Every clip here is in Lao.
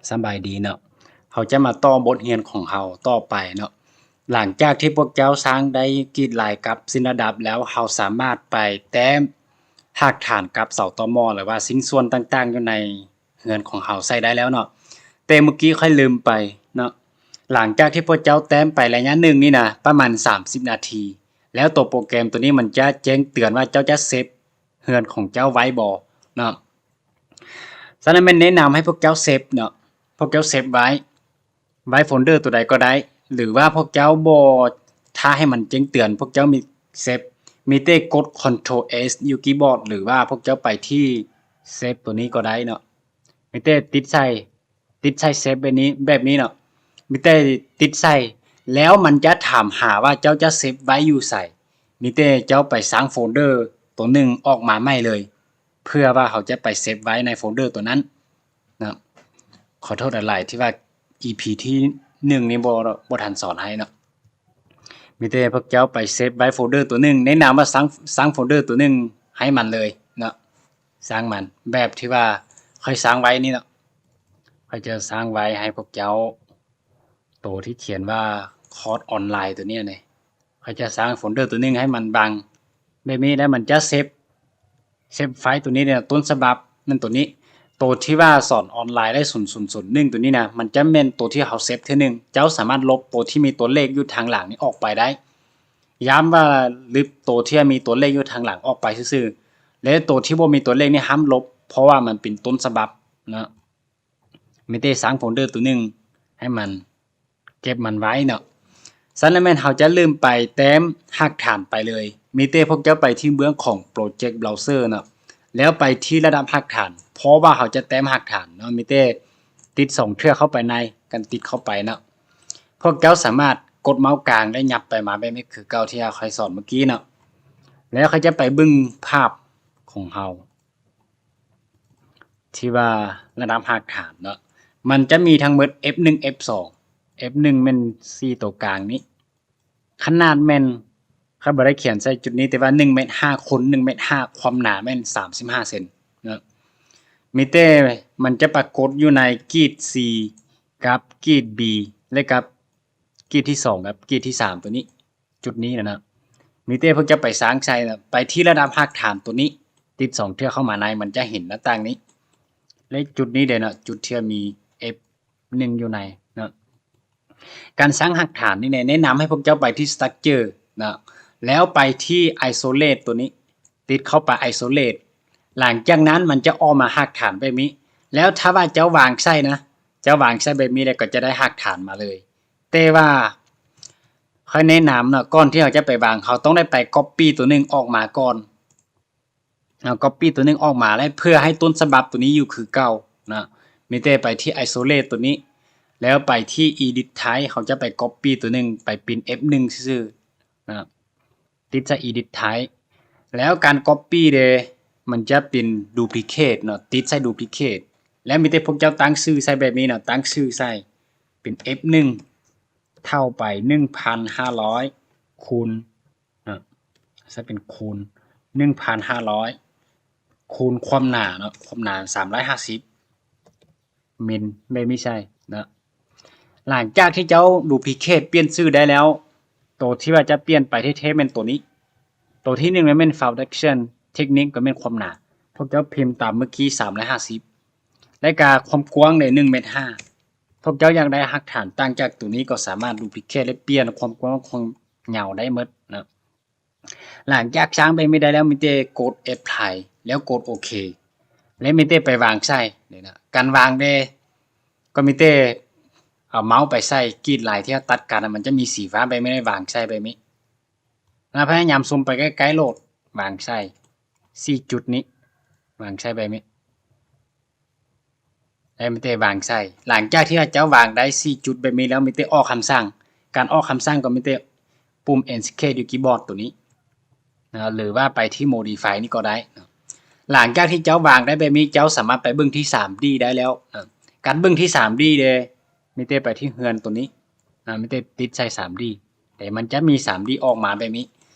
ສະບາຍດີເນາະ, ເຮົາຈະມາຕໍ່ບົດຮຽນຂອງເຮົາຕໍ່ໄປເນາະ. ຫຼັງຈາກທີ່ພວກເຈົ້າສ້າງໄດ້ກຣິດລາຍກັບເສັ້ນລະດັບແລ້ວ, ເຮົາສາມາດໄປແຕ້ມຮາກຖານກັບເສົາຕໍມໍ ຫຼືວ່າຊິ້ນສ່ວນຕ່າງໆຢູ່ໃນເຮືອນຂອງເຮົາໃສ່ໄດ້ແລ້ວເນາະ. ແຕ່ເມື່ອກີ້ຂ້ອຍລືມໄປເນາະ, ຫຼັງຈາກທີ່ພວກເຈົ້າແຕ້ມໄປໄລຍະໜຶ່ງນີ້ນະ ປະມານສາມສິບນາທີ ແລ້ວໂຕໂປຣແກຣມໂຕນີ້ມັນຈະແຈ້ງເຕືອນວ່າເຈົ້າຈະເຊບເຮືອນຂອງເຈົ້າໄວ້ບໍ່ເນາະ. ສະນັ້ນແມ່ນແນະນຳໃຫ້ພວກເຈົ້າເຊບເນາະ, ພວກເຈົ້າເຊບໄວ້ ໄວ້ໂຟນເດີໂຕໃດກໍໄດ້ ຫຼືວ່າພວກເຈົ້າບໍ່ຖ້າໃຫ້ມັນແຈ້ງເຕືອນ ພວກເຈົ້າມີເຊບ ມີແຕ່ກົດ Ctrl S ຢູ່ຄີບອດ ຫຼືວ່າພວກເຈົ້າໄປທີ່ເຊບໂຕນີ້ກໍໄດ້ເນາະ. ມີແຕ່ຕິດໃສ່ ຕິດໃສ່ເຊບແບບນີ້ ແບບນີ້ເນາະ, ມີແຕ່ຕິດໃສ່ ແລ້ວມັນຈະຖາມຫາວ່າເຈົ້າຈະເຊບໄວ້ຢູ່ໃສ. ມີແຕ່ເຈົ້າໄປສ້າງໂຟນເດີໂຕໜຶ່ງອອກມາໃໝ່ເລີຍ ເພື່ອວ່າເຮົາຈະໄປເຊບໄວ້ໃນໂຟນເດີໂຕນັ້ນເນາະ. ຂໍໂທດຫຼາຍໆ ທີ່ວ່າ ອີພີ ທີໜຶ່ງນີ້ບໍ່ ບໍ່ທັນສອນໃຫ້ເນາະ. ມີແຕ່ພວກເຈົ້າໄປເຊບໄວ້ໂຟນເດີໂຕໜຶ່ງ, ແນະນຳວ່າສ້າງ ສ້າງໂຟນເດີໂຕໜຶ່ງໃຫ້ມັນເລີຍເນາະ, ສ້າງມັນແບບທີ່ວ່າຂ້ອຍສ້າງໄວ້ນີ້ເນາະ. ຂ້ອຍຈະສ້າງໄວ້ໃຫ້ພວກເຈົ້າ ໂຕທີ່ຂຽນວ່າຄອດອອນລາຍໂຕນີ້ເນາະ. ຂ້ອຍຈະສ້າງໂຟນເດີໂຕໜຶ່ງໃຫ້ມັນບັງແບບນີ້ ແລ້ວມັນຈະເຊບ ເຊບໄຟລ໌ໂຕນີ້ເນາະ, ຕົ້ນສະບັບແມ່ນໂຕນີ້. ໂຕທີ່ວ່າສອນອອນລາຍໄດ້ ສູນສູນສູນໜຶ່ງ ໂຕນີ້ນະ ມັນຈະແມ່ນໂຕທີ່ເຮົາເຊບເທື່ອໜຶ່ງ. ເຈົ້າສາມາດລົບໂຕທີ່ມີຕົວເລກຢູ່ທາງຫຼັງນີ້ອອກໄປໄດ້. ຢ້ຳວ່າລົບໂຕທີ່ມີຕົວເລກຢູ່ທາງຫຼັງອອກໄປຊື່ໆ ແລະ ໂຕທີ່ບໍ່ມີຕົວເລກນີ້ຫ້າມລົບ ເພາະວ່າມັນເປັນຕົ້ນສະບັບເນາະ. ມີແຕ່ສ້າງໂຟນເດີໂຕໜຶ່ງໃຫ້ມັນ ເກັບມັນໄວ້ເນາະ. ສະນັ້ນແມ່ນເຮົາຈະລືມໄປແຕ້ມຮາກຖານໄປເລີຍ. ມີແຕ່ພວກເຈົ້າໄປທີ່ເບື້ອງຂອງ Project Browser ເນາະ, ແລ້ວໄປທີ່ລະດັບຮາກຖານ ເພາະວ່າເຮົາຈະແຕ້ມຮາກຖານເນາະ. ມີແຕ່ຕິດສອງເທື່ອເຂົ້າໄປໃນ ການຕິດເຂົ້າໄປເນາະ. ພວກເຈົ້າສາມາດກົດເມົາສ໌ກາງ ແລະ ຫຍັບໄປມາແບບນີ້ຄືເກົ່າທີ່ຂ້ອຍສອນເມື່ອກີ້ເນາະ. ແລ້ວຂ້ອຍຈະໄປເບິ່ງພາບຂອງເຮົາ ທີ່ວ່າລະດັບຮາກຖານເນາະ, ມັນຈະມີທັງໝົດ F ໜຶ່ງ F ສອງ. F ໜຶ່ງແມ່ນສີ່ໂຕກາງນີ້, ຂະໜາດແມ່ນ ຂ້ອຍບໍ່ໄດ້ຂຽນໃສ່ຈຸດນີ້ ແຕ່ວ່າໜຶ່ງແມັດຫ້າຄູນໜຶ່ງແມັດຫ້າ ຄວາມໜາແມ່ນສາມສິບຫ້າເຊັນເນາະ. ມີແຕ່ມັນຈະປາກົດຢູ່ໃນກຣິດ C ກັບກຣິດ B ແລະ ກັບກຣິດທີສອງກັບກຣິດທີສາມ ໂຕນີ້. ຈຸດນີ້ນະນະ ມີແຕ່ພວກເຈົ້າໄປສ້າງໃສ່ນະ, ໄປທີ່ລະດັບຮາກຖານໂຕນີ້ ຕິດສອງເທື່ອເຂົ້າມາໃນ ມັນຈະເຫັນໜ້າຕ່າງນີ້ ແລະ ຈຸດນີ້ເດ້ເນາະ, ຈຸດທີ່ມີ F ໜຶ່ງຢູ່ໃນເນາະ. ການສ້າງຮາກຖານນີ້ແນະ ແນະນຳໃຫ້ພວກເຈົ້າໄປທີ່ Structure ເນາະ, ແລ້ວໄປທີ່ Isolate ໂຕນີ້, ຕິດເຂົ້າໄປ Isolate. ຫຼັງຈາກນັ້ນມັນຈະອອກມາຮາກຖານແບບນີ້, ແລ້ວຖ້າວ່າເຈົ້າວາງໃສ່ນະ, ເຈົ້າວາງໃສ່ແບບນີ້ແລ້ວກໍຈະໄດ້ຮາກຖານມາເລີຍ. ແຕ່ວ່າຂ້ອຍແນະນຳເນາະ, ກ່ອນທີ່ເຮົາຈະໄປວາງ ເຮົາຕ້ອງໄດ້ໄປ Copy ໂຕໜຶ່ງອອກມາກ່ອນ. ເຮົາ Copy ໂຕໜຶ່ງອອກມາ ແລະ ເພື່ອໃຫ້ຕົ້ນສະບັບໂຕນີ້ຢູ່ຄືເກົ່າເນາະ, ມີແຕ່ໄປທີ່ Isolate ໂຕນີ້ ແລ້ວໄປທີ່ Edit Type ເຮົາຈະໄປ Copy ໂຕໜຶ່ງໄປເປັນ F ໜຶ່ງຊື່ໆເນາະ. ຕິດໃສ່ Edit Type ແລ້ວການ Copy ເດ ມັນຈະເປັນ Duplicate ເນາະ, ຕິດໃສ່ Duplicate ແລ້ວມີແຕ່ພວກເຈົ້າຕັ້ງຊື່ໃສ່ແບບນີ້ເນາະ, ຕັ້ງຊື່ໃສ່ເປັນ F ໜຶ່ງ ເທົ່າໄປ ໜຶ່ງພັນຫ້າຮ້ອຍ ຄູນ ເນາະ, ໃສ່ເປັນຄູນ ໜຶ່ງພັນຫ້າຮ້ອຍ ຄູນຄວາມໜາເນາະ, ຄວາມໜາສາມຮ້ອຍຫ້າສິບມິນ ແບບນີ້ໃສ່ເນາະ. ຫຼັງຈາກທີ່ເຈົ້າ Duplicate ປ່ຽນຊື່ໄດ້ແລ້ວ, ໂຕທີ່ວ່າຈະປ່ຽນໄປແທ້ໆແມ່ນໂຕນີ້. ໂຕທີໜຶ່ງແມ່ນ Foundation Thickness ກໍແມ່ນຄວາມໜາ, ພວກເຈົ້າພິມຕາມເມື່ອກີ້ ສາມຮ້ອຍຫ້າສິບ ແລະ ກະຄວາມກວ້າງເດ ໜຶ່ງແມັດຫ້າ. ພວກເຈົ້າຢາກໄດ້ຮາກຖານຕ່າງຈາກໂຕນີ້ ກໍສາມາດ Duplicate ແລະ ປ່ຽນຄວາມກວ້າງຄວາມຍາວໄດ້ໝົດເນາະ. ຫຼັງຈາກສ້າງແບບນີ້ໄດ້ແລ້ວ ມີແຕ່ກົດ Apply ແລ້ວກົດໂອເຄ ແລະ ມີແຕ່ໄປວາງໃສ່ນີ້ນະ. ການວາງເດ ກໍມີແຕ່ເອົາເມົາສ໌ໄປໃສ່ກຣິດລາຍທີ່ເຮົາຕັດກັນນະ, ມັນຈະມີສີຟ້າແບບນີ້ ວາງໃສ່ແບບນີ້. ແລ້ວພະຍາຍາມຊູມໄປໃກ້ໆໂລດ, ວາງໃສ່ສີ່ຈຸດນີ້, ວາງໃສ່ແບບນີ້. ແລ້ວມີແຕ່ວາງໃສ່. ຫຼັງຈາກທີ່ວ່າເຈົ້າວາງໄດ້ສີ່ຈຸດແບບນີ້ແລ້ວ ມີແຕ່ອອກຄຳສັ່ງ. ການອອກຄຳສັ່ງກໍມີແຕ່ປຸ່ມ Escape ຢູ່ຄີບອດໂຕນີ້ນະ, ຫຼືວ່າໄປທີ່ Modify ນີ້ກໍໄດ້ນະ. ຫຼັງຈາກທີ່ເຈົ້າວາງໄດ້ແບບນີ້ ເຈົ້າສາມາດໄປເບິ່ງທີ່ສາມດີໄດ້ແລ້ວນະ. ການເບິ່ງທີ່ສາມດີເດ ມີແຕ່ໄປທີ່ເຮືອນໂຕນີ້ນະ, ມີແຕ່ຕິດໃສ່ສາມດີ ແຕ່ມັນຈະມີສາມດີອອກມາແບບນີ້.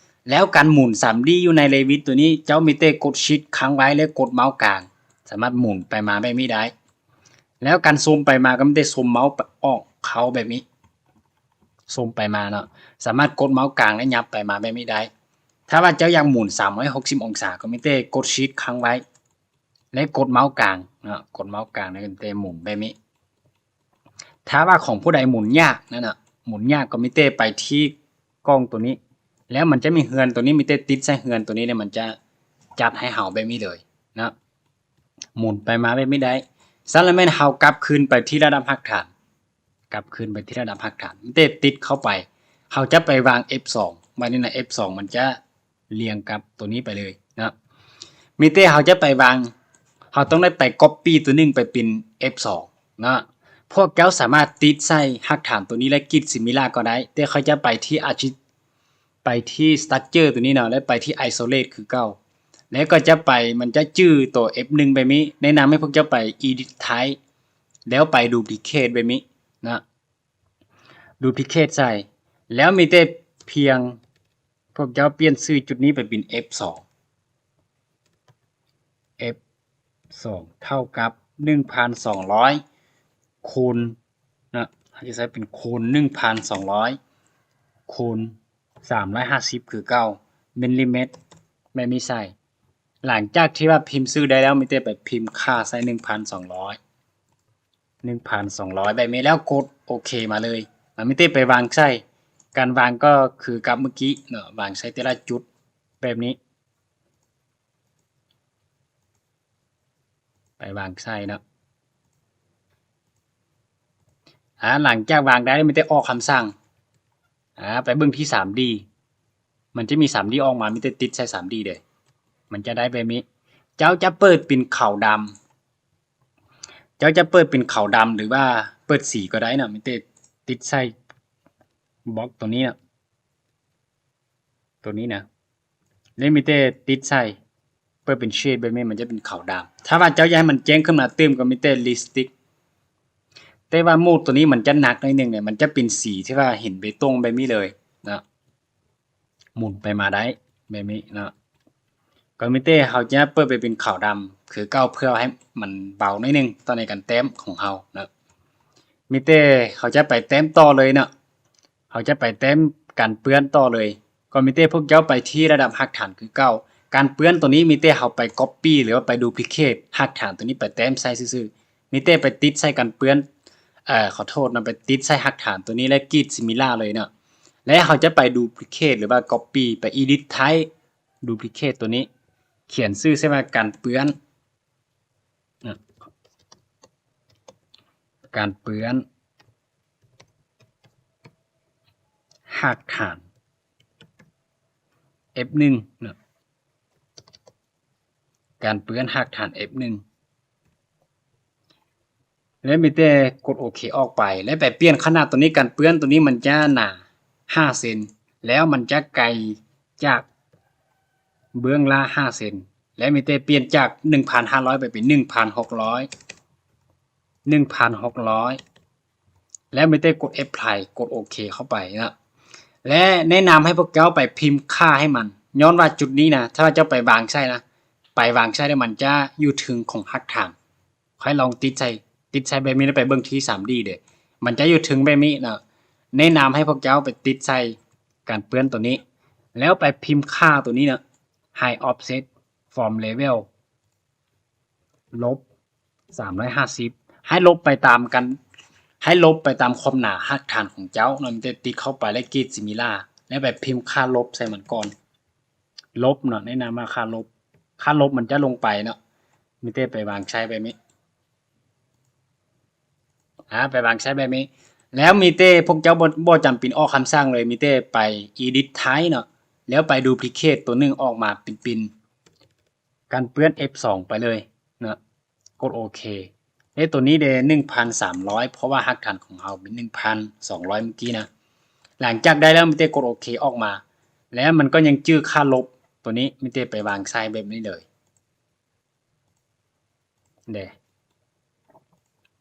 ແລ້ວການໝູນສາມດີຢູ່ໃນ Revit ໂຕນີ້ ເຈົ້າມີແຕ່ກົດ Shift ຄ້າງໄວ້ ແລະ ກົດເມົາສ໌ກາງ ສາມາດໝູນໄປມາແບບນີ້ໄດ້. ແລ້ວການຊູມໄປມາກໍມີແຕ່ຊູມເມົາສ໌ອອກເຂົ້າແບບນີ້ ຊູມໄປມາເນາະ ສາມາດກົດເມົາສ໌ກາງ ແລະ ຫຍັບໄປມາແບບນີ້ໄດ້. ຖ້າວ່າເຈົ້າຢາກໝູນສາມຮ້ອຍຫົກສິບອົງສາ ກໍມີແຕ່ກົດ Shift ຄ້າງໄວ້ ແລະ ກົດເມົາສ໌ກາງເນາະ ກົດເມົາສ໌ກາງ ແລ້ວກໍມີແຕ່ໝູນແບບນີ້. ຖ້າວ່າຂອງຜູ້ໃດໝູນຍາກນັ້ນນະ ໝູນຍາກກໍມີແຕ່ໄປທີ່ກ້ອງໂຕນີ້ ແລ້ວມັນຈະມີເຮືອນໂຕນີ້ ມີແຕ່ຕິດໃສ່ເຮືອນໂຕນີ້ ແລ້ວມັນຈະຈັດໃຫ້ເຮົາແບບນີ້ເລີຍເນາະ ໝູນໄປມາແບບນີ້ໄດ້. ຊັ້ນລະແມ່ນເຮົາກັບຄືນໄປທີ່ລະດັບຮາກຖານ ກັບຄືນໄປທີ່ລະດັບຮາກຖານ ມີແຕ່ຕິດເຂົ້າໄປ ເຮົາຈະໄປວາງ F ສອງ ບາດນີ້ນະ F ສອງ ມັນຈະລຽງກັບໂຕນີ້ໄປເລີຍເນາະ ມີແຕ່ເຮົາຈະໄປວາງ ເຮົາຕ້ອງໄດ້ໄປ Copy ໂຕໜຶ່ງໄປເປັນ F ສອງ ເນາະ. ພວກເຈົ້າສາມາດຕິດໃສ່ຮາກຖານໂຕນີ້ ແລະ Grid Similar ກໍໄດ້ ແຕ່ຂ້ອຍຈະໄປທີ່ Archi ໄປທີ່ Structure ໂຕນີ້ເນາະ ແລະ ໄປທີ່ Isolate ຄືເກົ່າ ແລ້ວກໍຈະໄປ ມັນຈະຈື່ໂຕ F ໜຶ່ງ ແບບນີ້ ແນະນຳໃຫ້ພວກເຈົ້າໄປ Edit Type ແລ້ວໄປ Duplicate ແບບນີ້ເນາະ Duplicate ໃສ່ ແລ້ວມີແຕ່ພຽງພວກເຈົ້າປ່ຽນຊື່ຈຸດນີ້ໄປເປັນ F ສອງ F ສອງ ເທົ່າກັບ ໜຶ່ງພັນສອງຮ້ອຍ ຄູນ ເນາະ ເຮົາຈະໃຊ້ເປັນຄູນ ໜຶ່ງພັນສອງຮ້ອຍ ຄູນ ສາມຮ້ອຍຫ້າສິບ ຄືເກົ່າ ມິນລິແມັດ ແມ່ນມີໃສ່. ຫຼັງຈາກທີ່ວ່າພິມຊື່ໄດ້ແລ້ວ ມີແຕ່ໄປພິມຄ່າໃສ່ ໜຶ່ງພັນສອງຮ້ອຍ ໜຶ່ງພັນສອງຮ້ອຍ ແບບນີ້ ແລ້ວກົດໂອເຄມາເລີຍ ແລ້ວມີແຕ່ໄປວາງໃສ່ ການວາງກໍຄືກັບເມື່ອກີ້ເນາະ ວາງໃສ່ແຕ່ລະຈຸດແບບນີ້ ໄປວາງໃສ່ເນາະ ອາ ຫຼັງຈາກວາງໄດ້ແລ້ວ ມີແຕ່ອອກຄຳສັ່ງ ອາ ໄປເບິ່ງທີ່ ສາມດີ ມັນຈະມີ ສາມດີ ອອກມາ ມີແຕ່ຕິດໃສ່ ສາມດີ ເດ້ ມັນຈະໄດ້ແບບນີ້ ເຈົ້າຈະເປີດເປັນຂາວດຳ ເຈົ້າຈະເປີດເປັນຂາວດຳ ຫຼືວ່າເປີດສີກໍໄດ້ເນາະ ມີແຕ່ຕິດໃສ່ບລັອກໂຕນີ້ເນາະ ໂຕນີ້ນະ ແລ້ວມີແຕ່ຕິດໃສ່ ເປີດເປັນ Shade ແບບນີ້ ມັນຈະເປັນຂາວດຳ. ຖ້າວ່າເຈົ້າຢາກໃຫ້ມັນແຈ້ງຂຶ້ນມາຕື່ມ ກໍມີແຕ່ Realistic ແຕ່ວ່າໂໝດໂຕນີ້ມັນຈະໜັກໜ້ອຍໜຶ່ງເດ ມັນຈະເປັນສີທີ່ວ່າເຫັນເບຕົງແບບນີ້ເລີຍເນາະ ໝູນໄປມາໄດ້ແບບນີ້ເນາະ ກໍມີແຕ່ເຮົາຈະເປີດໄປເປັນຂາວດຳຄືເກົ່າ ເພື່ອໃຫ້ມັນເບົາໜ້ອຍໜຶ່ງຕໍ່ໃນການແຕ້ມຂອງເຮົາເນາະ ມີແຕ່ເຮົາຈະໄປແຕ້ມຕໍ່ເລີຍເນາະ ເຮົາຈະໄປແຕ້ມກັນເປື້ອນຕໍ່ເລີຍ ກໍມີແຕ່ພວກເຈົ້າໄປທີ່ລະດັບຮາກຖານຄືເກົ່າ. ກັນເປື້ອນໂຕນີ້ມີແຕ່ເຮົາໄປ Copy ຫຼືວ່າໄປ Duplicate ຮາກຖານໂຕນີ້ໄປແຕ້ມໃສ່ຊື່ໆ ມີແຕ່ໄປຕິດໃສ່ກັນເປື້ອນ ເອີ ຂໍໂທດເນາະ ໄປຕິດໃສ່ຮາກຖານໂຕນີ້ ແລະ Grid Similar ເລີຍເນາະ ແລະ ເຮົາຈະໄປ Duplicate ຫຼືວ່າ Copy ໄປ Edit Type Duplicate ໂຕນີ້ ຂຽນຊື່ໃສ່ວ່າກັນເປື້ອນ ນະ ກັນເປື້ອນຮາກຖານ F ໜຶ່ງ ນະ ກັນເປື້ອນຮາກຖານ F ໜຶ່ງ ແລ້ວມີແຕ່ກົດໂອເຄອອກໄປ ແລ້ວໄປປ່ຽນຂະໜາດໂຕນີ້ ກັນເປື້ອນໂຕນີ້ມັນຈະໜາຫ້າເຊັນ ແລ້ວມັນຈະໄກຈາກເບື້ອງລະຫ້າເຊັນ ແລ້ວມີແຕ່ປ່ຽນຈາກໜຶ່ງພັນຫ້າຮ້ອຍໄປເປັນໜຶ່ງພັນຫົກຮ້ອຍ ໜຶ່ງພັນຫົກຮ້ອຍ ແລ້ວມີແຕ່ກົດ Apply ກົດໂອເຄເຂົ້າໄປເນາະ ແລະ ແນະນຳໃຫ້ພວກເຈົ້າໄປພິມຄ່າໃຫ້ມັນ ຍ້ອນວ່າຈຸດນີ້ນະ ຖ້າວ່າເຈົ້າໄປວາງໃສ່ນະ ໄປວາງໃສ່ແລ້ວມັນຈະຢູ່ເທິງຂອງຮາກຖານ ຂ້ອຍລອງຕິດໃສ່ ຕິດໃສ່ແບບນີ້ ແລ້ວໄປເບິ່ງທີ່ ສາມດີ ເດ້ ມັນຈະຢູ່ເທິງແບບນີ້ເນາະ ແນະນຳໃຫ້ພວກເຈົ້າໄປຕິດໃສ່ກັນເປື້ອນໂຕນີ້ ແລ້ວໄປພິມຄ່າໂຕນີ້ເນາະ Height Offset from Level ລົບສາມຮ້ອຍຫ້າສິບ ໃຫ້ລົບໄປຕາມກັນ ໃຫ້ລົບໄປຕາມຄວາມໜາຮາກຖານຂອງເຈົ້າເນາະ ມີແຕ່ຕິດເຂົ້າໄປ ແລະ Grid Similar ແລ້ວໄປພິມຄ່າລົບໃສ່ມັນກ່ອນ ລົບເນາະ ແນະນຳວ່າຄ່າລົບ ຄ່າລົບມັນຈະລົງໄປເນາະ ມີແຕ່ໄປວາງໃສ່ແບບນີ້ ອາ ໄປວາງໃສ່ແບບນີ້ ແລ້ວມີແຕ່ພວກເຈົ້າບໍ່ ບໍ່ຈຳເປັນອອກຄຳສັ່ງເລີຍ ມີແຕ່ໄປ Edit Type ເນາະ ແລ້ວໄປ Duplicate ໂຕໜຶ່ງອອກມາເປັນ ເປັນ ກັນເປື້ອນ F ສອງ ໄປເລີຍເນາະ ກົດໂອເຄ ເອ ໂຕນີ້ເດ ໜຶ່ງພັນສາມຮ້ອຍ ເພາະວ່າຮາກຖານຂອງເຮົາເປັນໜຶ່ງພັນສອງຮ້ອຍເມື່ອກີ້ນະ ຫຼັງຈາກໄດ້ແລ້ວມີແຕ່ກົດໂອເຄອອກມາ ແລ້ວມັນກໍຍັງຈື່ຄ່າລົບໂຕນີ້ ມີແຕ່ໄປວາງໃສ່ແບບນີ້ເລີຍ ເດ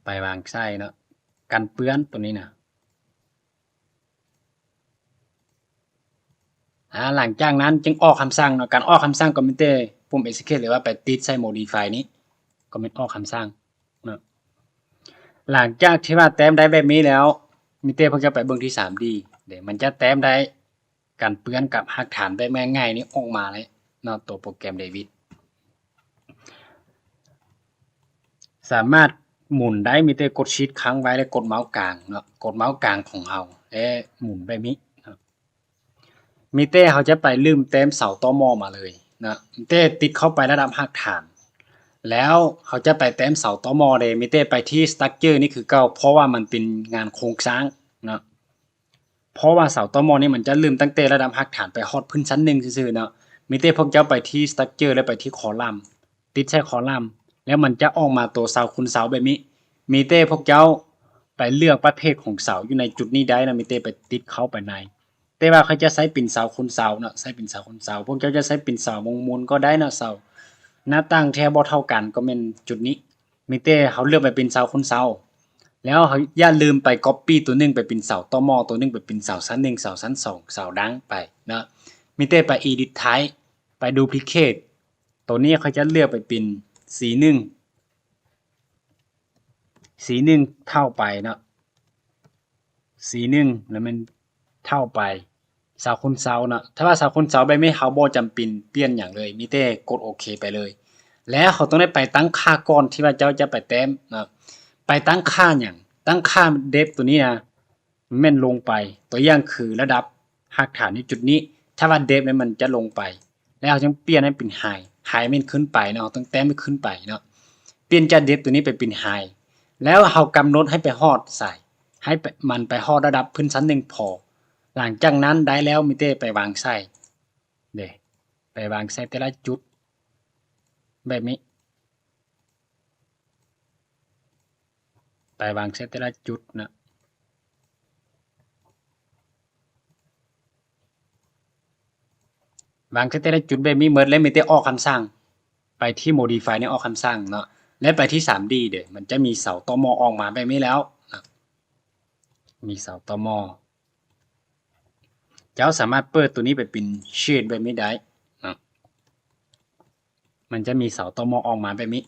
ໄປວາງໃສ່ເນາະ ກັນເປື້ອນໂຕນີ້ນະ ອາ ຫຼັງຈາກນັ້ນຈຶ່ງອອກຄຳສັ່ງເນາະ ການອອກຄຳສັ່ງກໍມີແຕ່ປຸ່ມ Escape ຫຼືວ່າໄປຕິດໃສ່ Modify ນີ້ ກໍແມ່ນອອກຄຳສັ່ງເນາະ ຫຼັງຈາກທີ່ວ່າແຕ້ມໄດ້ແບບນີ້ແລ້ວ ມີແຕ່ພວກເຈົ້າໄປເບິ່ງທີ່ສາມດີເດ້ ມັນຈະແຕ້ມໄດ້ກັນເປື້ອນກັບຮາກຖານແບບງ່າຍໆນີ້ອອກມາເລີຍເນາະ ໂຕໂປຣແກຣມເດວິດ ສາມາດໝູນໄດ້ ມີແຕ່ກົດຊິບຄ້າງໄວ້ ແລະ ກົດເມົາສ໌ກາງເນາະ ກົດເມົາສ໌ກາງຂອງເຮົາ ແລະ ໝູນແບບນີ້ເນາະ. ມີແຕ່ເຮົາຈະໄປເລີ່ມແຕ້ມເສົາຕໍມໍມາເລີຍນະ ມີແຕ່ຕິດເຂົ້າໄປລະດັບຮາກຖານ ແລ້ວເຮົາຈະໄປແຕ້ມເສົາຕໍມໍເດ້ ມີແຕ່ໄປທີ່ສະຕຣັກເຈີນີ້ຄືເກົ່າ ເພາະວ່າມັນເປັນງານໂຄງສ້າງເນາະ ເພາະວ່າເສົາຕໍມໍນີ້ມັນຈະເລີ່ມຕັ້ງແຕ່ລະດັບຮາກຖານໄປຮອດພື້ນຊັ້ນໜຶ່ງຊື່ໆເນາະ ມີແຕ່ພວກເຈົ້າໄປທີ່ສະຕຣັກເຈີ ແລະ ໄປທີ່ຄໍລັມ ຕິດໃສ່ຄໍລັມ ແລ້ວມັນຈະອອກມາໂຕເສົາຄູນເສົາແບບນີ້ ມີແຕ່ພວກເຈົ້າໄປເລືອກປະເພດຂອງເສົາຢູ່ໃນຈຸດນີ້ໄດ້ນະ ມີແຕ່ໄປຕິດເຂົ້າໄປໃນ ແຕ່ວ່າຂ້ອຍຈະໃຊ້ເປັນເສົາຄູນເສົາເນາະ ໃຊ້ເປັນເສົາຄູນເສົາ ພວກເຈົ້າຈະໃຊ້ເປັນເສົາມົງມຸນກໍໄດ້ເນາະ ເສົາໜ້າຕ່າງທີ່ບໍ່ເທົ່າກັນກໍແມ່ນຈຸດນີ້ ມີແຕ່ເຮົາເລືອກໄປເປັນເສົາຄູນເສົາ ແລ້ວເຮົາຢ່າລືມໄປກັອບປີ້ໂຕໜຶ່ງໄປເປັນເສົາຕໍມໍ ໂຕໜຶ່ງໄປເປັນເສົາຊັ້ນໜຶ່ງ ເສົາຊັ້ນສອງ ເສົາດັງໄປເນາະ ມີແຕ່ໄປ Edit Type ໄປ Duplicate ໂຕນີ້ຂ້ອຍຈະເລືອກໄປເປັນ C ໜຶ່ງ C ໜຶ່ງເທົ່າໄປເນາະ C ໜຶ່ງ ແລ້ວແມ່ນເທົ່າໄປເສົາຄູນເສົາເນາະ ຖ້າວ່າເສົາຄູນເສົາແບບນີ້ ເຮົາບໍ່ຈຳເປັນປ່ຽນຫຍັງເລີຍ ມີແຕ່ກົດໂອເຄໄປເລີຍ ແລ້ວເຮົາຕ້ອງໄດ້ໄປຕັ້ງຄ່າກ່ອນທີ່ວ່າເຈົ້າຈະໄປແຕ້ມເນາະ ໄປຕັ້ງຄ່າຫຍັງ ຕັ້ງຄ່າ Depth ໂຕນີ້ນະ ແມ່ນລົງໄປ ຕົວຢ່າງຄືລະດັບຮາກຖານຢູ່ຈຸດນີ້ ຖ້າວ່າ Depth ແມ່ນມັນຈະລົງໄປ ແລ້ວເຮົາຈຶ່ງປ່ຽນໃຫ້ເປັນ Height Height ແມ່ນຂຶ້ນໄປເນາະ ເຮົາຕ້ອງແຕ້ມໃຫ້ຂຶ້ນໄປເນາະ ປ່ຽນຈາກ Depth ໂຕນີ້ໄປເປັນ Height ແລ້ວເຮົາກຳນົດໃຫ້ໄປຮອດໃສ ໃຫ້ໄປ ມັນໄປຮອດລະດັບພື້ນຊັ້ນໜຶ່ງພໍ ຫຼັງຈາກນັ້ນໄດ້ແລ້ວ ມີແຕ່ໄປວາງໃສ່ເດ້ ໄປວາງໃສ່ແຕ່ລະຈຸດແບບນີ້ ໄປວາງໃສ່ແຕ່ລະຈຸດນະ ວາງໃສ່ແຕ່ລະຈຸດແບບນີ້ໝົດ ແລ້ວມີແຕ່ອອກຄຳສັ່ງ ໄປທີ່ Modify ໃນອອກຄຳສັ່ງເນາະ ແລ້ວໄປທີ່ ສາມດີ ເດ້ ມັນຈະມີເສົາຕໍມໍອອກມາແບບນີ້ແລ້ວນະ ມີເສົາຕໍມໍ ເຈົ້າສາມາດເປີດໂຕນີ້ໄປເປັນ Shade ແບບນີ້ໄດ້ເນາະ ມັນຈະມີເສົາຕໍມໍອອກມາແບບນີ້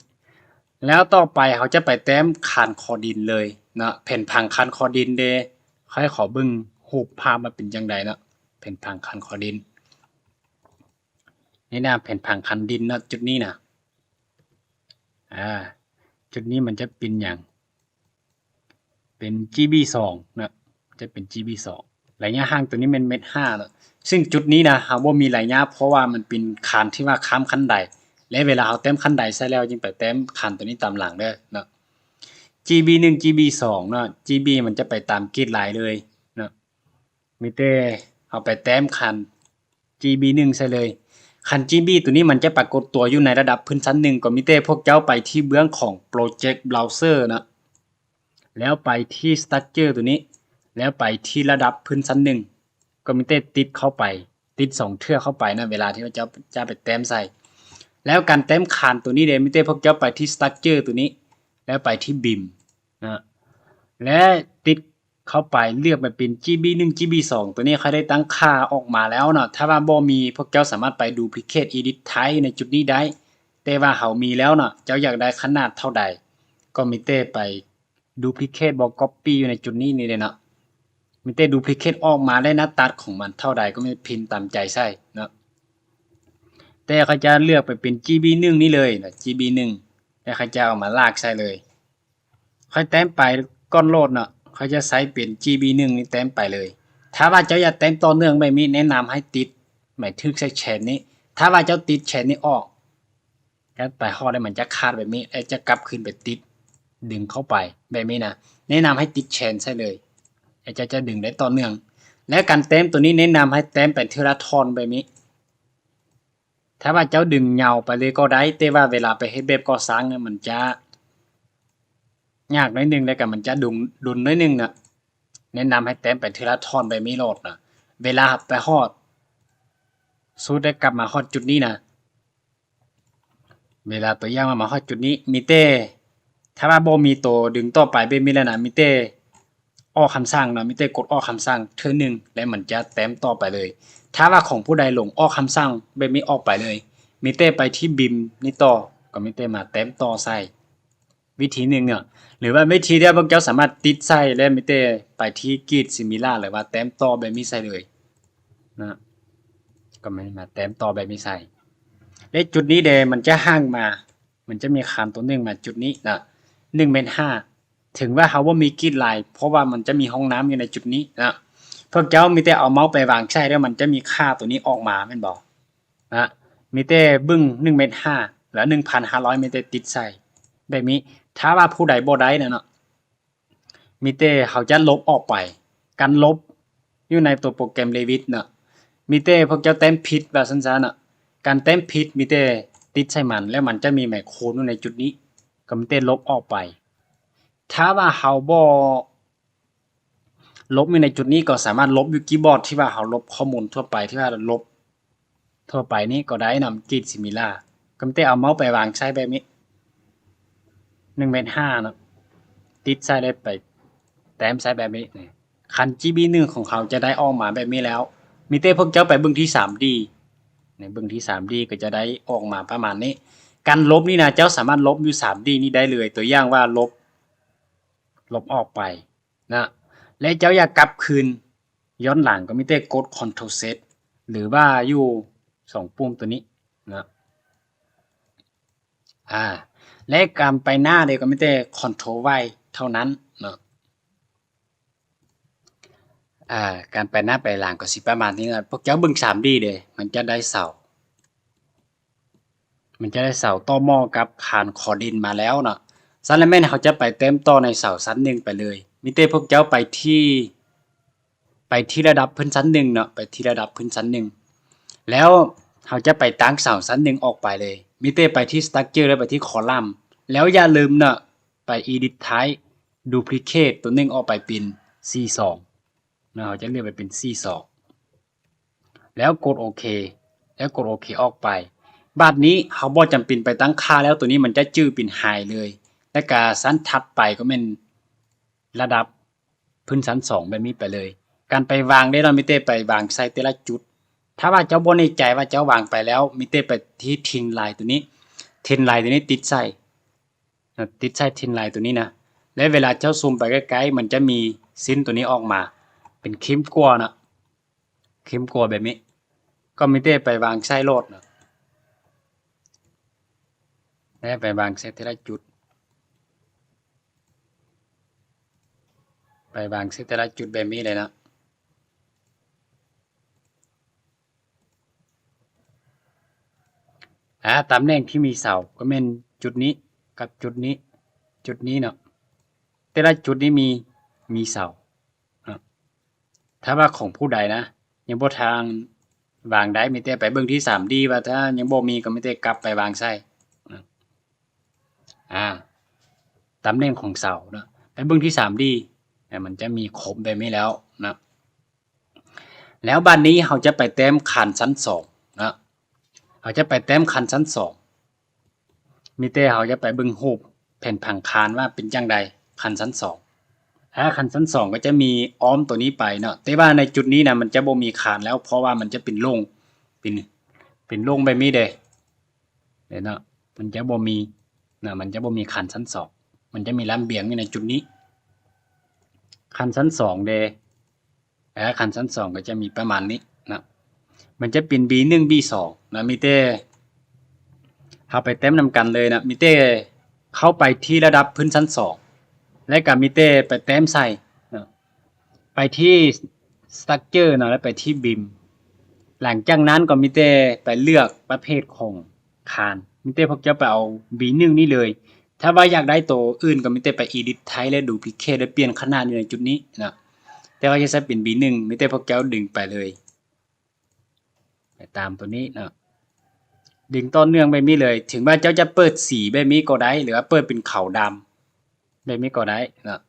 ແລ້ວຕໍ່ໄປເຮົາຈະໄປແຕ້ມຄານຄໍດິນເລີຍເນາະ ແຜ່ນຜັງຄານຄໍດິນເດ້ ຂ້ອຍຂໍເບິ່ງຮູບພາບວ່າເປັນຈັ່ງໃດເນາະ ແຜ່ນຜັງຄານຄໍດິນ ນີ້ນະ ແຜ່ນຜັງຄານດິນເນາະ ຈຸດນີ້ນະ ອາ ຈຸດນີ້ມັນຈະເປັນຫຍັງ? ເປັນ ຈີບີສອງ ເນາະ ຈະເປັນ ຈີບີສອງ ໄລຍະຫ່າງໂຕນີ້ແມ່ນເມັດຫ້າເນາະ ຊຶ່ງຈຸດນີ້ນະ ເຮົາບໍ່ມີໄລຍະ ເພາະວ່າມັນເປັນຄານທີ່ວ່າຂ້າມຂັ້ນໄດ ແລະ ເວລາເຮົາແຕ້ມຂັ້ນໄດໃສ່ແລ້ວ ຈຶ່ງໄປແຕ້ມຄານໂຕນີ້ຕາມຫຼັງເດີເນາະ ຈີບີໜຶ່ງ ຈີບີສອງ ເນາະ ຈີບີມັນຈະໄປຕາມກຣິດລາຍເລີຍເນາະ ມີແຕ່ເຮົາໄປແຕ້ມຄັນ ຈີບີໜຶ່ງ ໃສ່ເລີຍ ຄັນ ຈີບີ ໂຕນີ້ມັນຈະປາກົດຕົວຢູ່ໃນລະດັບພື້ນຊັ້ນໜຶ່ງ ກໍມີແຕ່ພວກເຈົ້າໄປທີ່ເບື້ອງຂອງ Project Browser ນະ ແລ້ວໄປທີ່ Structure ໂຕນີ້ ແລ້ວໄປທີ່ລະດັບພື້ນຊັ້ນໜຶ່ງ ກໍມີແຕ່ຕິດເຂົ້າໄປ ຕິດສອງເທື່ອເຂົ້າໄປນະ ເວລາທີ່ວ່າເຈົ້າຈະໄປແຕ້ມໃສ່ ແລ້ວການແຕ້ມຄານໂຕນີ້ເດ ມີແຕ່ພວກເຈົ້າໄປທີ່ Structure ໂຕນີ້ ແລ້ວໄປທີ່ Beam ນະ ແລະ ຕິດເຂົ້າໄປ ເລືອກໄປເປັນ ຈີບີໜຶ່ງ ຈີບີສອງ ໂຕນີ້ຂ້ອຍໄດ້ຕັ້ງຄ່າອອກມາແລ້ວເນາະ ຖ້າວ່າບໍ່ມີ ພວກເຈົ້າສາມາດໄປ Duplicate Edit Type ໃນຈຸດນີ້ໄດ້ ແຕ່ວ່າເຮົາມີແລ້ວເນາະ ເຈົ້າຢາກໄດ້ຂະໜາດເທົ່າໃດ ກໍມີແຕ່ໄປ Duplicate ບໍ່ Copy ຢູ່ໃນຈຸດນີ້ນີ້ເດເນາະ ມີແຕ່ Duplicate ອອກມາ ແລະ ໜ້າຕັດຂອງມັນເທົ່າໃດ ກໍມີແຕ່ພິມຕາມໃຈໃສ່ເນາະ ແຕ່ຂ້ອຍຈະເລືອກໄປເປັນ ຈີບີໜຶ່ງ ນີ້ເລີຍນະ ຈີບີໜຶ່ງ ແລ້ວຂ້ອຍຈະເອົາມາລາກໃສ່ເລີຍ ຂ້ອຍແຕ້ມໄປກ່ອນໂຫຼດເນາະ ຂ້ອຍຈະໃຊ້ເປັນ ຈີບີໜຶ່ງ ນີ້ແຕ້ມໄປເລີຍ ຖ້າວ່າເຈົ້າຢາກແຕ້ມຕໍ່ເນື່ອງແບບນີ້ ແນະນຳໃຫ້ຕິດໝາຍຖືກໃສ່ Chain ນີ້ ຖ້າວ່າເຈົ້າຕິດ Chain ນີ້ອອກ ແລ້ວໄປຮອດແລ້ວມັນຈະຂາດແບບນີ້ ແລ້ວຈະກັບຄືນໄປຕິດ ດຶງເຂົ້າໄປແບບນີ້ນະ ແນະນຳໃຫ້ຕິດ Chain ໃສ່ເລີຍ ແລ້ວເຈົ້າຈະດຶງໄດ້ຕໍ່ເນື່ອງ ແລະ ການແຕ້ມໂຕນີ້ແນະນຳໃຫ້ແຕ້ມໄປເທື່ອລະທ່ອນແບບນີ້ ຖ້າວ່າເຈົ້າດຶງຍາວໄປເລີຍກໍໄດ້ ແຕ່ວ່າເວລາໄປເຮັດແບບກໍ່ສ້າງນະ ມັນຈະຍາກໜ້ອຍໜຶ່ງ ແລ້ວກໍມັນຈະດົນ ດົນໜ້ອຍໜຶ່ງນະ ແນະນຳໃຫ້ແຕ້ມໄປເທື່ອລະທ່ອນແບບນີ້ໂລດນະ ເວລາໄປຮອດສຸດ ແລ້ວກັບມາຮອດຈຸດນີ້ນະ ເວລາຕົວຢ່າງວ່າມາຮອດຈຸດນີ້ ມີແຕ່ ຖ້າວ່າບໍ່ມີໂຕດຶງຕໍ່ໄປແບບນີ້ແລ້ວນະ ມີແຕ່ອອກຄຳສັ່ງເນາະ ມີແຕ່ກົດອອກຄຳສັ່ງເທື່ອໜຶ່ງ ແລ້ວມັນຈະແຕ້ມຕໍ່ໄປເລີຍ ຖ້າວ່າຂອງຜູ້ໃດຫຼົງອອກຄຳສັ່ງແບບນີ້ອອກໄປເລີຍ ມີແຕ່ໄປທີ່ Beam ນີ້ຕໍ່ ກໍມີແຕ່ມາແຕ້ມຕໍ່ໃສ່ ວິທີໜຶ່ງເນາະ ຫຼືວ່າວິທີທີ່ພວກເຈົ້າສາມາດຕິດໃສ່ ແລະ ມີແຕ່ໄປທີ່ກຣິດຊິມິລາ ຫຼືວ່າແຕ້ມຕໍ່ແບບນີ້ໃສ່ເລີຍນະ ກໍແມ່ນມາແຕ້ມຕໍ່ແບບນີ້ໃສ່ ແລະ ຈຸດນີ້ເດ ມັນຈະຫ່າງມາ ມັນຈະມີຄານຕົວໜຶ່ງມາຈຸດນີ້ນະ ໜຶ່ງແມັດຫ້າ ເຖິງວ່າເຮົາບໍ່ມີກຣິດລາຍ ເພາະວ່າມັນຈະມີຫ້ອງນ້ຳຢູ່ໃນຈຸດນີ້ນະ ພວກເຈົ້າມີແຕ່ເອົາເມົາສ໌ໄປວາງໃສ່ ແລ້ວມັນຈະມີຄ່າຕົວນີ້ອອກມາແມ່ນບໍ່? ນະ ມີແຕ່ເບິ່ງໜຶ່ງແມັດຫ້າ ແລ້ວໜຶ່ງພັນຫ້າຮ້ອຍ ມີແຕ່ຕິດໃສ່ແບບນີ້ ຖ້າວ່າຜູ້ໃດບໍ່ໄດ້ນະເນາະ ມີແຕ່ເຮົາຈະລົບອອກໄປ ການລົບຢູ່ໃນຕົວໂປຣແກຣມເຣວິດນະ ມີແຕ່ພວກເຈົ້າແຕ້ມຜິດວ່າຊັ້ນຊະນະ ການແຕ້ມຜິດມີແຕ່ຕິດໃສ່ມັນ ແລ້ວມັນຈະມີໄມໂຄຣນຢູ່ໃນຈຸດນີ້ ກໍມີແຕ່ລົບອອກໄປ ຖ້າວ່າເຮົາບໍ່ ລົບຢູ່ໃນຈຸດນີ້ກໍສາມາດລົບຢູ່ຄີບອດທີ່ວ່າເຮົາລົບຂໍ້ມູນທົ່ວໄປ ທີ່ວ່າລົບທົ່ວໄປນີ້ກໍໄດ້ນຳກຣິດຊິມິລາ ກໍມີແຕ່ເອົາເມົາສ໌ໄປວາງໃສ່ແບບນີ້ ໜຶ່ງແມັດຫ້າເນາະ ຕິດໃສ່ໄດ້ໄປແຕ້ມໃສ່ແບບນີ້ ຄັນຈີບີໜຶ່ງຂອງເຮົາຈະໄດ້ອອກມາແບບນີ້ແລ້ວ ມີແຕ່ພວກເຈົ້າໄປເບິ່ງທີ່ສາມດີ ໃນເບິ່ງທີ່ສາມດີກໍຈະໄດ້ອອກມາປະມານນີ້ ການລົບນີ້ນະ ເຈົ້າສາມາດລົບຢູ່ສາມດີນີ້ໄດ້ເລີຍ ຕົວຢ່າງວ່າລົບ ລົບອອກໄປ ນະ ແລະ ເຈົ້າຢາກກັບຄືນຍ້ອນຫຼັງກໍມີແຕ່ກົດ Ctrl Z ຫຼືວ່າຢູ່ສອງປຸ່ມຕົວນີ້ນະ ອາ ແລະ ການໄປໜ້າເດ ກໍມີແຕ່ Ctrl Y ເທົ່ານັ້ນເນາະ ອາ ການໄປໜ້າໄປຫຼັງກໍຊິປະມານນີ້ນະ ພວກເຈົ້າເບິ່ງສາມດີເດ ມັນຈະໄດ້ເສົາ ມັນຈະໄດ້ເສົາຕໍ່ໝໍ້ກັບຄານຄໍດິນມາແລ້ວເນາະ ຊັ້ນແລ້ວແມ່ນເຮົາຈະໄປແຕ້ມຕໍ່ໃນເສົາຊັ້ນໜຶ່ງໄປເລີຍ ມີແຕ່ພວກເຈົ້າໄປທີ່ ໄປທີ່ລະດັບພື້ນຊັ້ນໜຶ່ງເນາະ ໄປທີ່ລະດັບພື້ນຊັ້ນໜຶ່ງ ແລ້ວເຮົາຈະໄປຕັ້ງເສົາຊັ້ນໜຶ່ງອອກໄປເລີຍ ມີແຕ່ໄປທີ່ Structure ແລ້ວໄປທີ່ Column ແລ້ວຢ່າລືມເນາະ ໄປ Edit Type Duplicate ຕົວໜຶ່ງອອກໄປເປັນ C ສອງ ເນາະ ເຮົາຈະເລືອກໄປເປັນ C ສອງ ແລ້ວກົດໂອເຄ ແລ້ວກົດໂອເຄອອກໄປ ບາດນີ້ເຮົາບໍ່ຈຳເປັນໄປຕັ້ງຄ່າແລ້ວ ຕົວນີ້ມັນຈະຈື່ເປັນ High ເລີຍ ແລ້ວກະຊັ້ນຖັດໄປກໍແມ່ນລະດັບພື້ນຊັ້ນສອງແບບນີ້ໄປເລີຍ ການໄປວາງເດ້ເນາະ ມີແຕ່ໄປວາງໃສ່ແຕ່ລະຈຸດ ຖ້າວ່າເຈົ້າບໍ່ແນ່ໃຈວ່າເຈົ້າວາງໄປແລ້ວ ມີແຕ່ໄປທີ່ Thin Line ຕົວນີ້ Thin Line ຕົວນີ້ຕິດໃສ່ ຕິດໃສ່ Thin Line ຕົວນີ້ນະ ແລະ ເວລາເຈົ້າຊູມໄປໃກ້ໆ ມັນຈະມີຊິ້ນຕົວນີ້ອອກມາ ເປັນເຂັ້ມກວ່ານະ ເຂັ້ມກວ່າແບບນີ້ ກໍມີແຕ່ໄປວາງໃສ່ໂລດນະ ແລະ ໄປວາງໃສ່ແຕ່ລະຈຸດ ໄປວາງໃສ່ແຕ່ລະຈຸດແບບນີ້ເລີຍນະ. ອາ ຕຳແໜ່ງທີ່ມີເສົາກໍແມ່ນຈຸດນີ້ກັບຈຸດນີ້ ຈຸດນີ້ເນາະ ແຕ່ລະຈຸດນີ້ມີ ມີເສົາເນາະ. ຖ້າວ່າຂອງຜູ້ໃດນະ ຍັງບໍ່ທັນວາງໄດ້ ມີແຕ່ໄປເບິ່ງທີ່ສາມດີ ວ່າຖ້າຍັງບໍ່ມີກໍມີແຕ່ກັບໄປວາງໃສ່ນະ. ອາ ຕຳແໜ່ງຂອງເສົາເນາະ ໄປເບິ່ງທີ່ສາມດີ ມັນຈະມີຄົບແບບນີ້ແລ້ວເນາະ. ແລ້ວບາດນີ້ເຮົາຈະໄປແຕ້ມຄານຊັ້ນສອງເນາະ ເຮົາຈະໄປແຕ້ມຄານຊັ້ນສອງ ມີແຕ່ເຮົາຈະໄປເບິ່ງຮູບແຜນຜັງຄານວ່າເປັນຈັ່ງໃດ ຄານຊັ້ນສອງ. ອາ ຄານຊັ້ນສອງກໍຈະມີອ້ອມຕົວນີ້ໄປເນາະ ແຕ່ວ່າໃນຈຸດນີ້ນະ ມັນຈະບໍ່ມີຄານແລ້ວ ເພາະວ່າມັນຈະເປັນໂລ່ງ ເປັນ ເປັນໂລ່ງແບບນີ້ເດ້ ເຫັນເນາະ ມັນຈະບໍ່ມີນະ ມັນຈະບໍ່ມີຄານຊັ້ນສອງ ມັນຈະມີລະບຽງຢູ່ໃນຈຸດນີ້ ຄານຊັ້ນສອງເດ້. ອາ ຄານຊັ້ນສອງກໍຈະມີປະມານນີ້ນະ ມັນຈະເປັນ B ໜຶ່ງ B ສອງນະ ມີແຕ່ເຮົາໄປແຕ້ມນຳກັນເລີຍນະ ມີແຕ່ເຂົ້າໄປທີ່ລະດັບພື້ນຊັ້ນສອງ ແລະ ກໍມີແຕ່ໄປແຕ້ມໃສ່ນະ ໄປທີ່ Structure ເນາະ ແລ້ວໄປທີ່ Beam ຫຼັງຈາກນັ້ນກໍມີແຕ່ໄປເລືອກປະເພດຂອງຄານ ມີແຕ່ພວກເຈົ້າໄປເອົາ B ໜຶ່ງນີ້ເລີຍ. ຖ້າວ່າຢາກໄດ້ໂຕອື່ນກໍມີແຕ່ໄປ Edit Type ແລະ Duplicate ແລະ ປ່ຽນຂະໜາດຢູ່ໃນຈຸດນີ້ນະ ແຕ່ວ່າຈະໃຊ້ເປັນ B ໜຶ່ງ ມີແຕ່ພວກເຈົ້າດຶງໄປເລີຍ ໄປຕາມຕົວນີ້ເນາະ ດຶງຕໍ່ເນື່ອງແບບນີ້ເລີຍ. ເຖິງວ່າເຈົ້າຈະເປີດສີແບບນີ້ກໍໄດ້ ຫຼືວ່າເປີດເປັນຂາວດຳແບບນີ້ກໍໄດ້ເນາະ.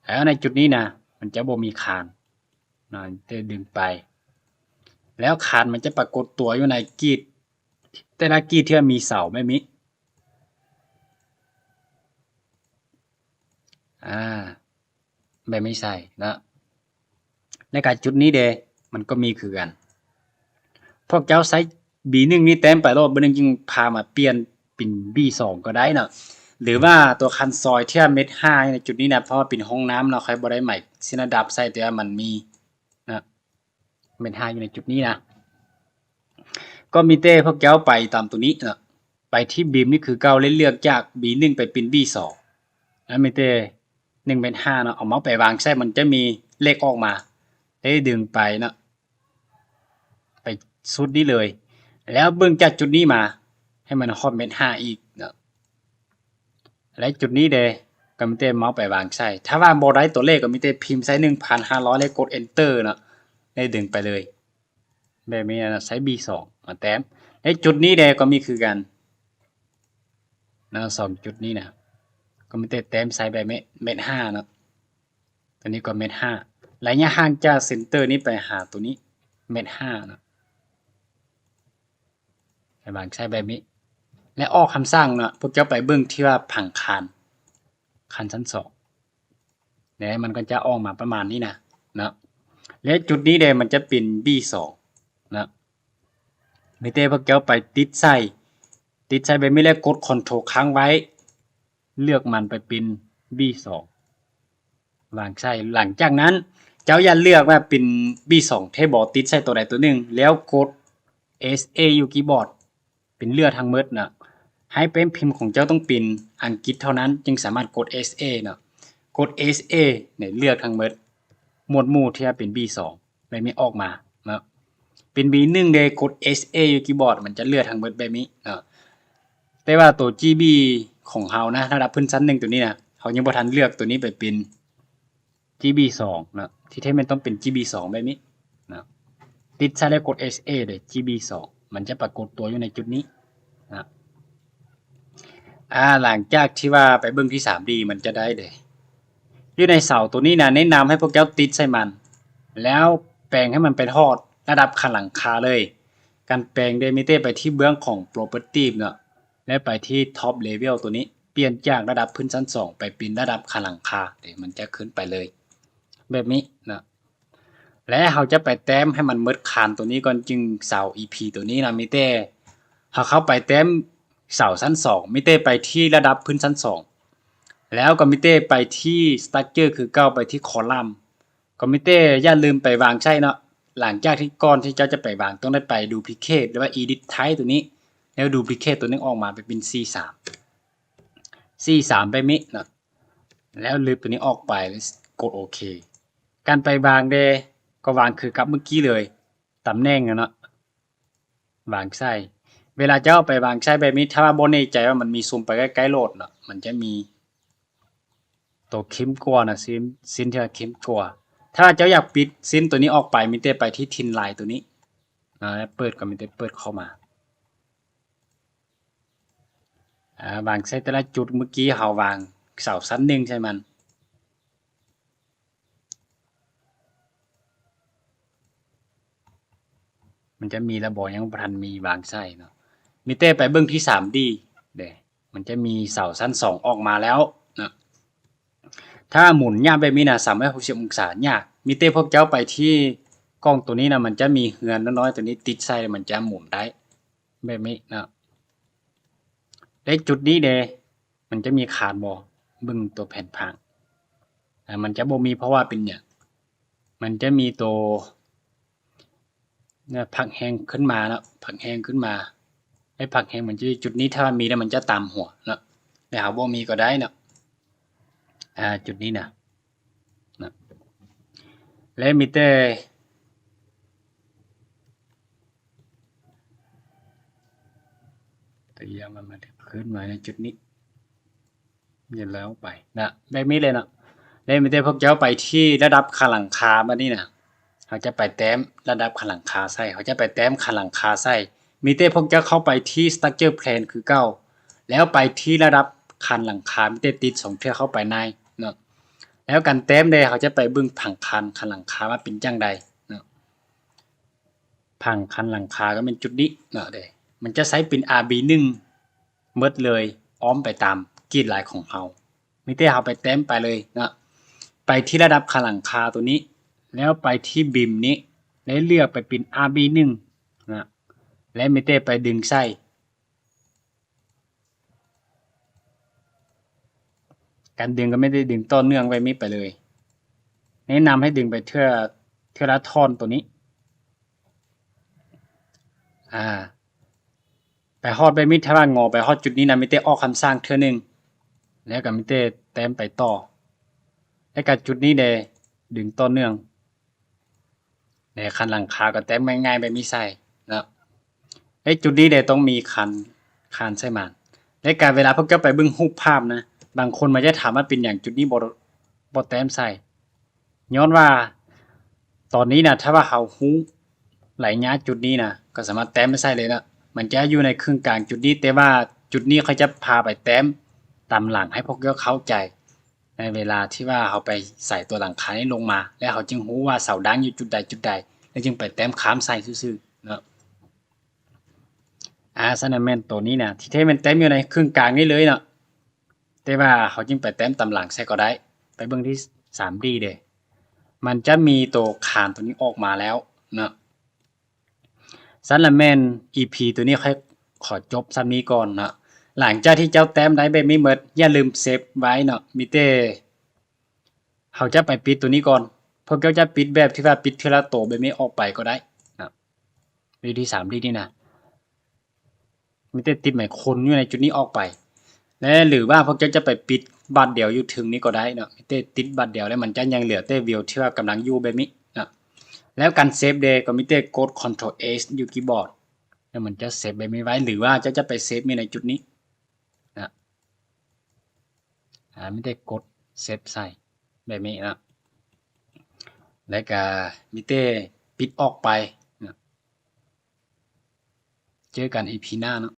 ແລ້ວໃນຈຸດນີ້ນະ ມັນຈະບໍ່ມີຄານນະ ຈະດຶງໄປ ແລ້ວຄານມັນຈະປາກົດຕົວຢູ່ໃນກຣິດ ແຕ່ລະກຣິດທີ່ມີເສົາແບບນີ້ ອາ ແບບນີ້ໃສ່ເນາະ. ໃນການຈຸດນີ້ເດ ມັນກໍມີຄືກັນ ພວກເຈົ້າໃຊ້ B ໜຶ່ງນີ້ແຕ້ມໄປໂລດ B ໜຶ່ງຈຶ່ງພາມາປ່ຽນ ເປັນບີສອງກໍໄດ້ເນາະ ຫຼືວ່າຕົວຄັນຊອຍທີ່ວ່າເມັດຫ້າໃນຈຸດນີ້ນະ ເພາະວ່າເປັນຫ້ອງນ້ຳເນາະ ຂ້ອຍບໍ່ໄດ້ໝາຍຊິລະດັບໃສ່ ແຕ່ວ່າມັນມີນະ ເມັດຫ້າຢູ່ໃນຈຸດນີ້ນະ ກໍມີແຕ່ພວກເຈົ້າໄປຕາມຕົວນີ້ເນາະ ໄປທີ່ບີມນີ້ຄືເກົ່າ ແລະເລືອກຈາກບີໜຶ່ງໄປເປັນບີສອງ ແລ້ວມີແຕ່ໜຶ່ງເມັດຫ້າເນາະ ເອົາເມົາສ໌ໄປວາງໃສ່ ມັນຈະມີເລກອອກມາ ແລ້ວດຶງໄປເນາະ ໄປສຸດນີ້ເລີຍ ແລ້ວເບິ່ງຈາກຈຸດນີ້ມາ ໃຫ້ມັນຮອດເມັດຫ້າອີກເນາະ ແລະຈຸດນີ້ເດ ກໍມີແຕ່ເມົາສ໌ໄປວາງໃສ່ ຖ້າວ່າບໍ່ໄດ້ຕົວເລກ ກໍມີແຕ່ພິມໃສ່ໜຶ່ງພັນຫ້າຮ້ອຍ ແລ້ວກົດເອັນເຕີເນາະ ແລ້ວດຶງໄປເລີຍ ແບບນີ້ນະ ໃຊ້ບີສອງມາແຕ້ມ ແລະຈຸດນີ້ເດ ກໍມີຄືກັນນະ ສອງຈຸດນີ້ນະ ກໍມີແຕ່ແຕ້ມໃສ່ແບບເມັດຫ້າເນາະ ຕົວນີ້ກໍເມັດຫ້າ ໄລຍະຫ່າງຈາກເຊັນເຕີນີ້ໄປຫາຕົວນີ້ເມັດຫ້າເນາະ ໃຫ້ວາງໃສ່ແບບນີ້ ແລະອອກຄຳສັ່ງເນາະ ພວກເຈົ້າໄປເບິ່ງທີ່ວ່າຜັງຄານ ຄານຊັ້ນສອງ ແລະມັນກໍຈະອອກມາປະມານນີ້ນະເນາະ ແລະຈຸດນີ້ເດ ມັນຈະເປັນບີສອງເນາະ ມີແຕ່ພວກເຈົ້າໄປຕິດໃສ່ ຕິດໃສ່ແບບນີ້ ແລ້ວກົດຄອນໂທຣຄ້າງໄວ້ ເລືອກມັນໄປເປັນບີສອງ ວາງໃສ່ ຫຼັງຈາກນັ້ນເຈົ້າຢ່າເລືອກວ່າເປັນບີສອງແທ້ບໍ່ ຕິດໃສ່ຕົວໃດຕົວໜຶ່ງ ແລ້ວກົດເອັສເອຢູ່ຄີບອດ ເປັນເລືອກທັງໝົດນະ ໃຫ້ແປ້ນພິມຂອງເຈົ້າຕ້ອງເປັນອັງກິດເທົ່ານັ້ນ ຈຶ່ງສາມາດກົດເອັສເອເນາະ ກົດເອັສເອນີ້ ເລືອກທັງໝົດ ໝວດໝູ່ທີ່ວ່າເປັນບີສອງ ແບບນີ້ອອກມາເນາະ ເປັນບີໜຶ່ງເດ ກົດເອັສເອຢູ່ຄີບອດ ມັນຈະເລືອກທັງໝົດແບບນີ້ເນາະ ແຕ່ວ່າຕົວຈີບີຂອງເຮົານະ ລະດັບພື້ນຊັ້ນໜຶ່ງຕົວນີ້ນະ ເຮົາຍັງບໍ່ທັນເລືອກຕົວນີ້ໄປເປັນຈີບີສອງເນາະ ທີ່ແທ້ແມ່ນຕ້ອງເປັນຈີບີສອງແບບນີ້ເນາະ ຕິດໃສ່ແລ້ວກົດເອັສເອເດ ຈີບີສອງ ມັນຈະປາກົດຕົວຢູ່ໃນຈຸດນີ້ເນາະ ອາ ຫຼັງຈາກທີ່ວ່າໄປເບິ່ງທີ່ສາມດີ ມັນຈະໄດ້ເດ ຢູ່ໃນເສົາຕົວນີ້ນະ ແນະນຳໃຫ້ພວກເຈົ້າຕິດໃສ່ມັນ ແລ້ວແປງໃຫ້ມັນໄປຮອດລະດັບຄານຫຼັງຄາເລີຍ ການແປງເດ ມີແຕ່ໄປທີ່ເບື້ອງຂອງ Property ເນາະ ແລ້ວໄປທີ່ Top Level ຕົວນີ້ ປ່ຽນຈາກລະດັບພື້ນຊັ້ນສອງໄປເປັນລະດັບຄານຫຼັງຄາເດ ມັນຈະຂຶ້ນໄປເລີຍ ແບບນີ້ເນາະ ແລະເຮົາຈະໄປແຕ້ມໃຫ້ມັນໝົດຄານຕົວນີ້ກ່ອນ ຈຶ່ງເສົາ ອີພີ ຕົວນີ້ນະ ມີແຕ່ເຮົາເຂົ້າໄປແຕ້ມເສົາຊັ້ນສອງ ມີແຕ່ໄປທີ່ລະດັບພື້ນຊັ້ນສອງ ແລ້ວກໍມີແຕ່ໄປທີ່ Structure ຄືເກົ່າ ໄປທີ່ Column ກໍມີແຕ່ຢ່າລືມໄປວາງໃສ່ເນາະ ຫຼັງຈາກທີ່ກ່ອນທີ່ເຈົ້າຈະໄປວາງ ຕ້ອງໄດ້ໄປ Duplicate ຫຼືວ່າ Edit Type ຕົວນີ້ ແລ້ວ Duplicate ຕົວໜຶ່ງອອກມາໄປເປັນ ຊີສາມ ຊີສາມ ແບບນີ້ເນາະ ແລ້ວລຶບຕົວນີ້ອອກໄປ ແລ້ວກົດໂອເຄ ການໄປວາງເດ ກໍວາງຄືກັບມື້ກີ້ເລີຍ ຕຳແໜ່ງເນາະ ວາງໃສ່ ເວລາເຈົ້າເອົາໄປວາງໃສ່ແບບນີ້ ຖ້າວ່າບໍ່ແນ່ໃຈວ່າມັນມີ ຊູມໄປໃກ້ໆໂລດເນາະ ມັນຈະມີໂຕເຂັ້ມກວ່ານະ ຊິ້ນ ຊິ້ນທີ່ວ່າເຂັ້ມກວ່າ ຖ້າເຈົ້າຢາກປິດຊິ້ນຕົວນີ້ອອກໄປ ມີແຕ່ໄປທີ່ Thin Line ຕົວນີ້ ອາ ເປີດ ກໍມີແຕ່ເປີດເຂົ້າມາ ອາ ວາງໃສ່ແຕ່ລະຈຸດ ມື້ກີ້ເຮົາວາງເສົາຊັ້ນໜຶ່ງໃສ່ມັນ ມັນຈະມີລະບໍ ຍັງບໍ່ທັນມີວາງໃສ່ເນາະ ມີແຕ່ໄປເບິ່ງທີ່ສາມດີເດ້ ມັນຈະມີເສົາຊັ້ນສອງອອກມາແລ້ວເນາະ ຖ້າໝູນຍາກແບບນີ້ນະ ສາມຮ້ອຍຫົກສິບອົງສາຍາກ ມີແຕ່ພວກເຈົ້າໄປທີ່ກ້ອງຕົວນີ້ນະ ມັນຈະມີເຮືອນນ້ອຍໆຕົວນີ້ຕິດໃສ່ ມັນຈະໝູນໄດ້ ແບບນີ້ເນາະ ແລະຈຸດນີ້ເດ ມັນຈະມີຄານບໍ່ ເບິ່ງຕົວແຜນຜັງ ອາ ມັນຈະບໍ່ມີ ເພາະວ່າເປັນຫຍັງ ມັນຈະມີໂຕ ແນວຜັກແຫ້ງຂຶ້ນມາເນາະ ຜັກແຫ້ງຂຶ້ນມາ ໃນຜັກແຫ້ງມັນຈະຢູ່ຈຸດນີ້ ຖ້າມີແລ້ວມັນຈະຕາມຫົວເນາະ ແຕ່ເຮົາບໍ່ມີກໍໄດ້ເນາະ ອາ ຈຸດນີ້ນະ ນະ ແລະມີແຕ່ ຕົວຢ່າງມັນມາຂຶ້ນມາໃນຈຸດນີ້ ແລ້ວໄປນະ ແບບນີ້ເລີຍເນາະ ແລ້ວມີແຕ່ພວກເຈົ້າໄປທີ່ລະດັບຄານຫຼັງຄາ ບາດນີ້ນະ ເຮົາຈະໄປແຕ້ມລະດັບຄານຫຼັງຄາໃສ່ ເຮົາຈະໄປແຕ້ມຄານຫຼັງຄາໃສ່ ມີແຕ່ພວກເຈົ້າເຂົ້າໄປທີ່ Structure Plan ຄືເກົ່າ ແລ້ວໄປທີ່ລະດັບຄານຫຼັງຄາ ມີແຕ່ຕິດສອງເທື່ອເຂົ້າໄປໃນເນາະ ແລ້ວການແຕ້ມເດ ເຮົາຈະໄປເບິ່ງຜັງຄານ ຄານຫຼັງຄາວ່າເປັນຈັ່ງໃດເນາະ ຜັງຄານຫຼັງຄາກໍແມ່ນຈຸດນີ້ເນາະເດ້ ມັນຈະໃຊ້ເປັນ ອາບີໜຶ່ງ ໝົດເລີຍ ອ້ອມໄປຕາມກຣິດລາຍຂອງເຮົາ ມີແຕ່ເຮົາໄປແຕ້ມໄປເລີຍເນາະ ໄປທີ່ລະດັບຄານຫຼັງຄາຕົວນີ້ ແລ້ວໄປທີ່ບີມນີ້ ແລ້ວເລືອກໄປເປັນ ອາບີໜຶ່ງ ນະ ແລ້ວມີແຕ່ໄປດຶງໃສ່ ການດຶງກໍມີແຕ່ດຶງຕໍ່ເນື່ອງແບບນີ້ໄປເລີຍ. ແນະນຳໃຫ້ດຶງໄປເທື່ອ ເທື່ອລະທ່ອນໂຕນີ້. ອາ ໄປຮອດແບບນີ້ ຖ້າວ່າງໍໄປຮອດຈຸດນີ້ນະ ມີແຕ່ອອກຄຳສັ່ງເທື່ອໜຶ່ງ ແລ້ວກໍມີແຕ່ແຕ້ມໄປຕໍ່. ແລ້ວກໍຈຸດນີ້ເດ ດຶງຕໍ່ເນື່ອງ. ແລະ ຄັນຫຼັງຄາກໍແຕ້ມງ່າຍໆແບບນີ້ໃສ່ເນາະ. ແລະ ຈຸດນີ້ເດຕ້ອງມີຄານ ຄານໃສ່ມາ. ແລະ ການເວລາພວກເຈົ້າໄປເບິ່ງຮູບພາບນະ ບາງຄົນມັນຈະຖາມວ່າເປັນຫຍັງຈຸດນີ້ບໍ່ ບໍ່ແຕ້ມໃສ່. ຍ້ອນວ່າຕອນນີ້ນະ ຖ້າວ່າເຮົາຮູ້ໄລຍະຈຸດນີ້ນະ ກໍສາມາດແຕ້ມໄປໃສ່ເລີຍເນາະ. ມັນຈະຢູ່ໃນເຄິ່ງກາງຈຸດນີ້ ແຕ່ວ່າຈຸດນີ້ຂ້ອຍຈະພາໄປແຕ້ມຕາມຫຼັງໃຫ້ພວກເຈົ້າເຂົ້າໃຈ ໃນເວລາທີ່ວ່າເຮົາໄປໃສ່ຕົວຫຼັງຄານີ້ລົງມາ ແລ້ວເຮົາຈຶ່ງຮູ້ວ່າເສົາດາງຢູ່ຈຸດໃດຈຸດໃດ ແລ້ວຈຶ່ງໄປແຕ້ມຂ້າມໃສ່ຊື່ໆເນາະ. ອາ ສະນັ້ນແມ່ນໂຕນີ້ນະ ທີ່ແທ້ແມ່ນແຕ້ມຢູ່ໃນເຄິ່ງກາງນີ້ເລີຍເນາະ. ແຕ່ວ່າເຮົາຈຶ່ງໄປແຕ້ມຕາມຫຼັງໃສ່ກໍໄດ້. ໄປເບິ່ງທີ່ສາມດີເດ ມັນຈະມີໂຕຄານໂຕນີ້ອອກມາແລ້ວເນາະ. ຊັ້ນລະແມ່ນອີພີໂຕນີ້ຂ້ອຍຂໍຈົບສ່ຳນີ້ກ່ອນເນາະ. ຫຼັງຈາກທີ່ເຈົ້າແຕ້ມໄດ້ແບບນີ້ໝົດ ຢ່າລືມເຊບໄວ້ເນາະ. ມີແຕ່ເຮົາຈະໄປປິດໂຕນີ້ກ່ອນ. ພວກເຈົ້າຈະປິດແບບທີ່ວ່າປິດເທື່ອລະໂຕແບບນີ້ອອກໄປກໍໄດ້ເນາະ. ວິທີສາມດີນີ້ນະ ມີແຕ່ຕິດໄມໂຄຣນຢູ່ໃນຈຸດນີ້ອອກໄປ ແລະ ຫຼືວ່າພວກເຈົ້າຈະໄປປິດບາດດຽວຢູ່ເທິງນີ້ກໍໄດ້ເນາະ. ມີແຕ່ຕິດບາດດຽວ ແລ້ວມັນຈະຍັງເຫຼືອແຕ່ວິວທີ່ວ່າກຳລັງຢູ່ແບບນີ້ເນາະ. ແລ້ວການເຊບເດ ກໍມີແຕ່ກົດ Ctrl S ຢູ່ຄີບອດ ແລ້ວມັນຈະເຊບແບບນີ້ໄວ້ ຫຼືວ່າເຈົ້າຈະໄປເຊບຢູ່ໃນຈຸດນີ້ນະ. ອາ ມີແຕ່ກົດເຊບໃສ່ແບບນີ້ເນາະ. ແລ້ວກະມີແຕ່ປິດອອກໄປເນາະ. ເຈີກັນອີພີໜ້າເນາະ.